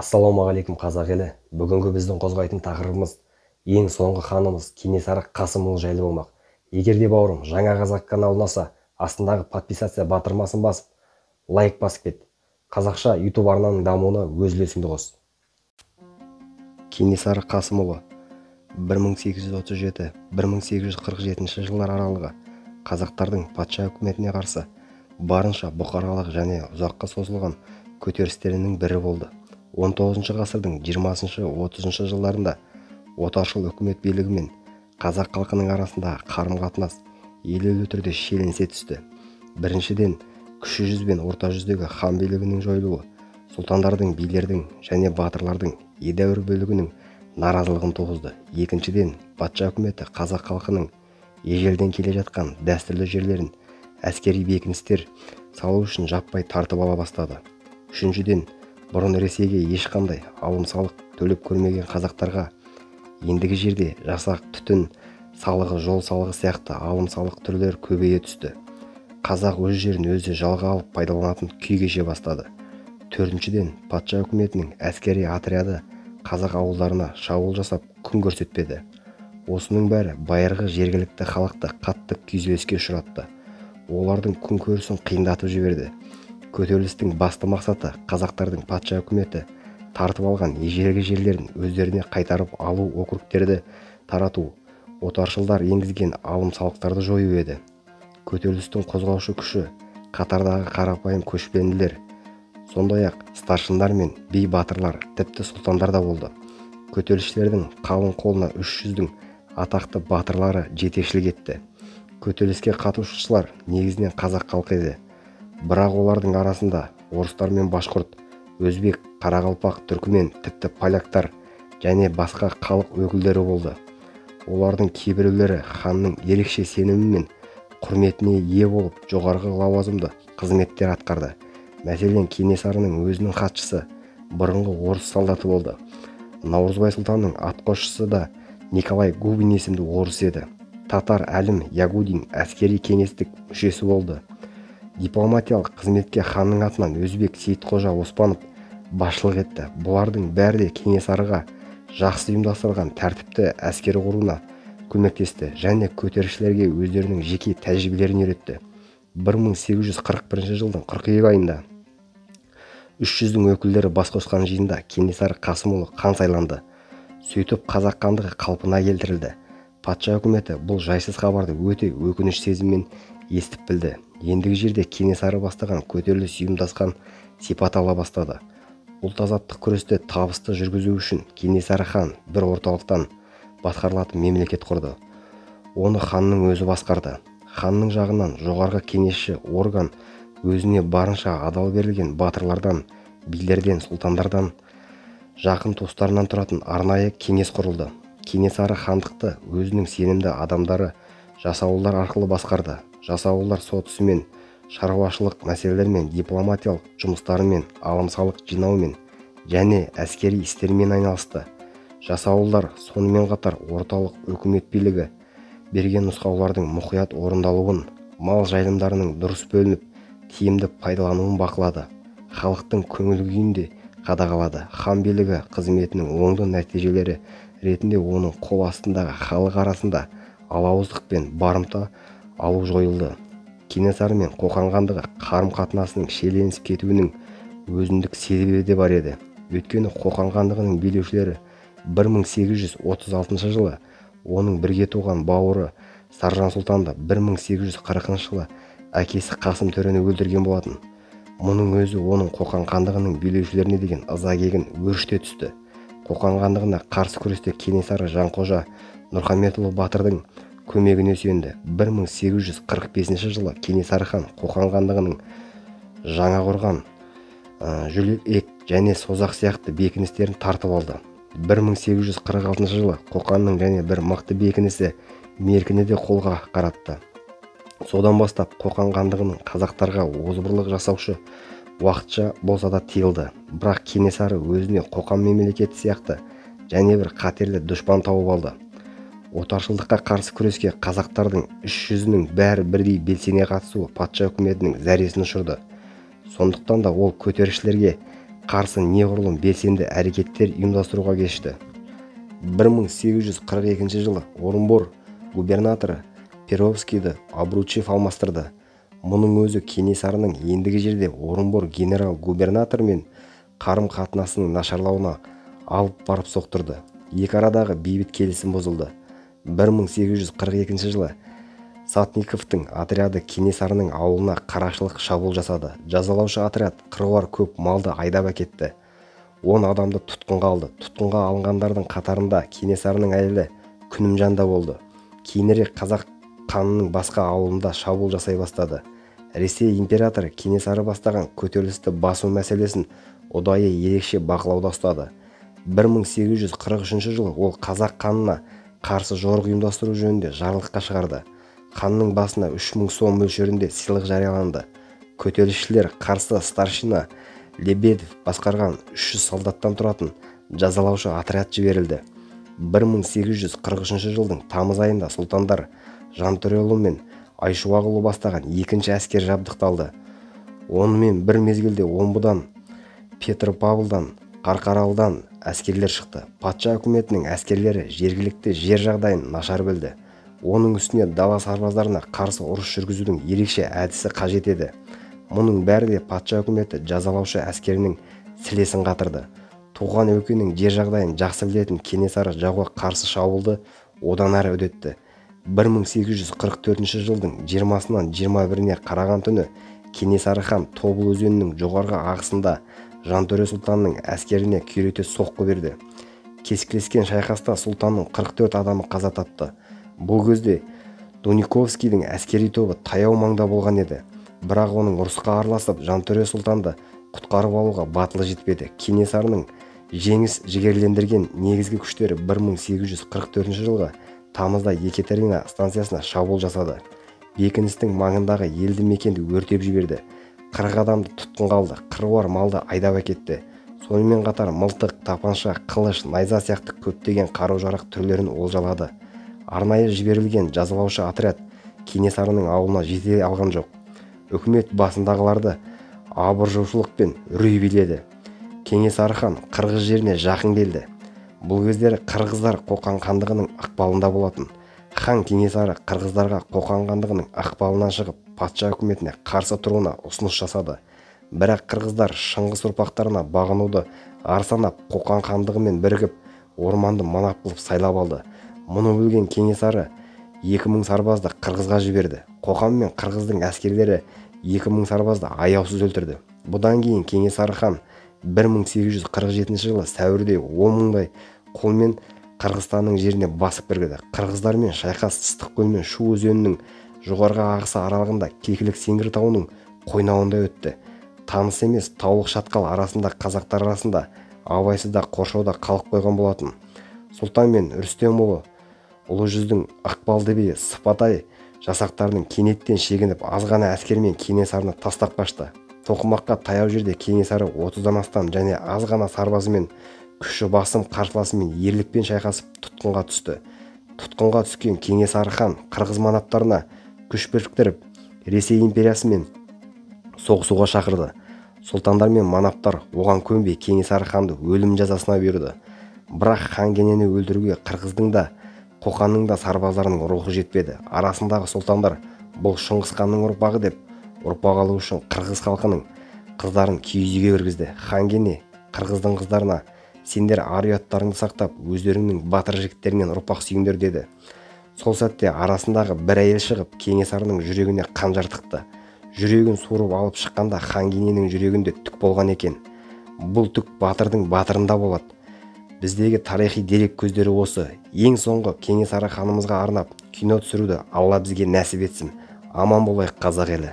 Ассалаумағалейкум, қазақ елі! Бүгінгі біздің қозғайтын тақырыбымыз ең соңғы ханымыз Кенесары Қасымұлы жайлы болмақ. Егер де, бауырым, жаңа қазақ каналы ұнаса, астындағы подписаться батырмасын басып, лайк басып кет. Қазақша YouTube арнаның дамуына өз үлесіңді қос. Кенесары Қасымұлы 1837-1847 жылдар аралығы қазақтардың патша үкіметіне қарсы барынша бұқаралық және ұзаққа созылған көтерілістерінің бірі болды. 19 ғасырдың 20-30 жылдарында отаршыл үкімет билігі мен қазақ халқының арасындағы қарым-қатынас елеулі түрде шиеленісе түсті. Біріншіден, Кіші жүз бен Орта жүздегі хан билігінің жойылуы сұлтандардың, билердің және батырлардың едәуір бөлігінің наразылығын туғызды. Екіншіден, патша үкіметі қазақ халқының ежелден келе жатқан дәстүрлі жерлерін әскери бекіністер салу үшін жаппай тартып ала бастады. Үшіншіден, бұрын Ресейге ешқандай алым-салық төлеп көрмеген қазақтарға ендігі жерде жасақ, түтін салығы, жол салығы сияқты алым-салық түрлері көбейе түсті. Қазақ өз жерін өзі жалға алып пайдаланатын күй кеше бастады. Төртіншіден, патша үкіметінің әскери отряды қазақ ауылдарына шабуыл жасап күн көрсетпеді. Осының бәрі байырғы жергілікті халықты қатты күйзеліске ұшыратты. Олардың күн көрісін қиындатып жіберді. Көтерілістің басты мақсаты қазақтардың патша үкіметі тартып алған ежелгі жерлерін өздеріне қайтарып алу, округтерді тарату, отаршылдар енгізген алым-салықтарды жою еді. Көтерілістің қозғаушы күші қатардағы қарапайым көшпенділер, сондай-ақ старшындар мен би батырлар, тіпті сұлтандар да болды. Көтерілісшілердің қалың қолына үш жүздің атақты батырлары жетекшілік етті. Көтеріліске қатысушылар негізінен қазақ халқы еді. Бірақ олардың арасында орыстар мен башқұрт, өзбек, қарақалпақ, түркімен, тіпті поляктар және басқа халық өкілдері болды. Олардың кейбіреулері ханның ерекше сенімі мен құрметіне ие болып, жоғарғы лауазымды қызметтер атқарды. Мәселен, Кенесарының өзінің хатшысы бұрынғы орыс солдаты болды. Наурызбай сұлтанның атқосшысы да Николай Губин есімді орыс еді. Татар Әлім Ягудин әскери кеңестік мүшесі болды. Дипломатиялық қызметке ханның атынан өзбек Сейітқожа Оспанов басшылық етті. Бұлардың бәрі де Кенесарыға жақсы ұйымдастырылған тәртіпті әскер құруына көмектесті және көтерілісшілерге өздерінің жеке тәжірибелерін үйретті. 1841 жылдың қыркүйек айында үш жүздің өкілдері бас қосқан жиында Кенесары Қасымұлы хан сайланды. Сөйтіп, қазақ хандығы қалпына келтірілді. Патша үкіметі бұл жайсыз хабарды өте өкініш сезіммен естіп білді. Ендігі жерде Кенесары бастаған көтеріліс ұйымдасқан сипат ала бастады. Ұлт азаттық күресті табысты жүргізу үшін Кенесары хан бір орталықтан басқарылатын мемлекет құрды. Оны ханның өзі басқарды. Ханның жағынан жоғарғы кеңесші орган өзіне барынша адал берілген батырлардан, билерден, сұлтандардан, жақын туыстарынан тұратын арнайы кеңес құрылды. Кенесары хандықты өзінің сенімді адамдары жасауылдар арқылы басқарды. Жасауылдар сот ісімен, шаруашылық мәселелермен, дипломатиялық жұмыстарымен, алым-салық жинаумен және әскери істермен айналысты. Жасауылдар сонымен қатар орталық үкімет билігі берген нұсқаулардың мұқият орындалуын, мал жайылымдарының дұрыс бөлініп, тиімді пайдалануын бақылады. Халықтың көңіл күйін де қадағалады. Хан билігі қызметінің оңды нәтижелері ретінде оның қол астындағы халық арасында алауыздық пен барымта алу жойылды. Кенесары мен Қоқан хандығы қарым-қатынасының шиеленісіп кетуінің өзіндік себебі де бар еді. Өйткені Қоқан хандығының билеушілері 1836 жылы оның бірге туған бауыры Саржан сұлтанды, 1840 жылы әкесі Қасым төрені өлтірген болатын. Мұның өзі оның Қоқан хандығының билеушілеріне деген ыза кегін өршіте түсті. Қоқан хандығына қарсы күресте Кенесары Жанқожа Нұрхаметұлы батырдың көмегіне сүйенді. 1845 жылы Кенесары хан Қоқан хандығының жаңа құрған Жүлек және Созақ сияқты бекіністерін тартып алды. 1846 жылы Қоқанның және бір мықты бекінісі Меркіні де қолға қаратты. Содан бастап Қоқан хандығының қазақтарға озбырлық жасаушы уақытша болса да тыйылды. Бірақ Кенесары өзіне Қоқан мемлекеті сияқты және бір қатерлі дұшпан тауып алды. Отаршылдыққа қарсы күреске қазақтардың үш жүзінің бәрі бірдей белсене қатысуы патша үкіметінің зәресін ұшырды. Сондықтан да ол көтерілісшілерге қарсы неғұрлым белсенді әрекеттер ұйымдастыруға кешті. 1842 жылы Орынбор губернаторы Перовскийді Обручев алмастырды. Мұның өзі Кенесарының ендігі жерде Орынбор генерал-губернаторымен қарым-қатынасының нашарлауына алып барып соқтырды. Екі арадағы бейбіт келісім бұзылды. 1842 жылы Сотниковтың отряды Кенесарының ауылына қарақшылық шабуыл жасады. Жазалаушы отряд қыруар көп малды айдап әкетті. 10 адамды тұтқынға алды. Тұтқынға алынғандардың қатарында Кенесарының әйелі Күнімжан да болды. Кейінірек қазақ ханының басқа ауылында шабуыл жасай бастады. Ресей императоры Кенесары бастаған көтерілісті басу мәселесін ұдайы ерекше бақылауда ұстады. 1843 жылы ол қазақ ханына қарсы жорық ұйымдастыру жөнінде жарлыққа шығарды. Ханның басына 3000 сом мөлшерінде сыйлық жарияланды. Көтерілісшілер қарсы старшина Лебедев басқарған 300 солдаттан тұратын жазалаушы отряд жіберілді. 1843 жылдың тамыз айында сұлтандар Жантөреұлы мен Айшуақұлы бастаған екінші әскер жабдықталды. Онымен бір мезгілде Омбыдан, Петропавлдан, Қарқаралыдан әскерлер шықты. Патша үкіметінің әскерлері жергілікті жер жағдайын нашар білді. Оның үстіне дала сарбаздарына қарсы ұрыс жүргізудің ерекше әдісі қажет еді. Мұның бәрі де патша үкіметі жазалаушы әскерінің сілесін қатырды. Туған өлкенің жер жағдайын жақсы білетін Кенесары жауға қарсы шабуылды одан әрі үдетті. 1844 жылдың 20-сынан 21-не қараған түні Кенесары хан Тобыл өзенінің жоғарғы ағысында Жантөре сұлтанның әскеріне күйрете соққы берді. Кескілескен шайқаста сұлтанның 44 адамы қаза тапты. Бұл кезде Дуниковскийдің әскери тобы таяу маңда болған еді. Бірақ оның ұрысқа араласып Жантөре сұлтанды құтқарып алуға батылы жетпеді. Кенесарының жеңіс жігерлендірген негізгі күштері 1844 жылғы тамызда Екатерина станциясына шабуыл жасады. Бекіністің маңындағы елді мекенді өртеп жіберді. 40 адамды тұтқынға алды, қыруар малды айдап әкетті. Сонымен қатар мылтық, тапанша, қылыш, найза сияқты көптеген қару-жарақ түрлерін олжалады. Арнайы жіберілген жазалаушы отряд Кенесарының ауылына жете алған жоқ. Үкімет басындағыларды абыржушылық пен үрей биледі. Кенесары хан қырғыз жеріне жақын келді. Бұл кездері қырғыздар Қоқан хандығының ықпалында болатын. Хан Кенесары қырғыздарға Қоқан хандығының ықпалынан шығып, патша үкіметіне қарсы тұруына ұсыныс жасады. Бірақ қырғыздар Шыңғыс ұрпақтарына бағынуды ар санап, Қоқан хандығымен бірігіп, орманды манап қылып сайлап алды. Мұны білген Кенесары 2000 сарбазды қырғызға жіберді. Қоқан мен қырғыздың әскерлері 2000 сарбазды аяусыз өлтірді. Бұдан кейін Кенесары хан 1847 жылы сәуірде 10 мыңдай қолмен Қырғызстанның жеріне басып кірді. Қырғыздармен шайқас Ыстықкөл мен Шу өзенінің жоғарғы ағысы аралығында Кекілік Сеңгір тауының қойнауында өтті. Таныс емес таулық шатқал арасында қазақтар арасында абайсызда қоршауда қалып қойған болатын. Сұлтан мен Рүстемұлы Ұлы жүздің ықпалды биі Сыпатай жасақтарының кенеттен шегініп аз ғана әскермен Кенесарыны тастап қашты. Тоқымаққа таяу жерде Кенесары 30-дан астам және аз ғана сарбазымен күші басым қарсыласымен ерлікпен шайқасып тұтқынға түсті. Тұтқынға түскен Кенесары хан қырғыз манаптарына күш біріктіріп Ресей империясымен соғысуға шақырды. Сұлтандар мен манаптар оған көнбей Кенесары ханды өлім жазасына бұйырды. Бірақ хан Кенені өлтіруге қырғыздың да Қоқанның да сарбаздарының рухы жетпеді. Арасындағы сұлтандар бұл Шыңғыс ханның ұрпағы деп ұрпақ алу үшін қырғыз халқының қыздарын киіз үйге кіргізді. Хан Кене қырғыздың қыздарына сендер ар ұяттарыңды сақтап өздеріңнің батыр жігіттеріңнен ұрпақ сүйіңдер деді. Сол сәтте арасындағы бір әйел шығып Кенесарының жүрегіне қанжар тықты. Жүрегін суырып алып шыққанда хан Кененің жүрегінде түк болған екен. Бұл түк батырдың батырында болады. Біздегі тарихи дерек көздері осы. Ең соңғы Кенесары ханымызға арнап кино түсіруді Алла бізге нәсіп етсін. Аман болайық, қазақ елі.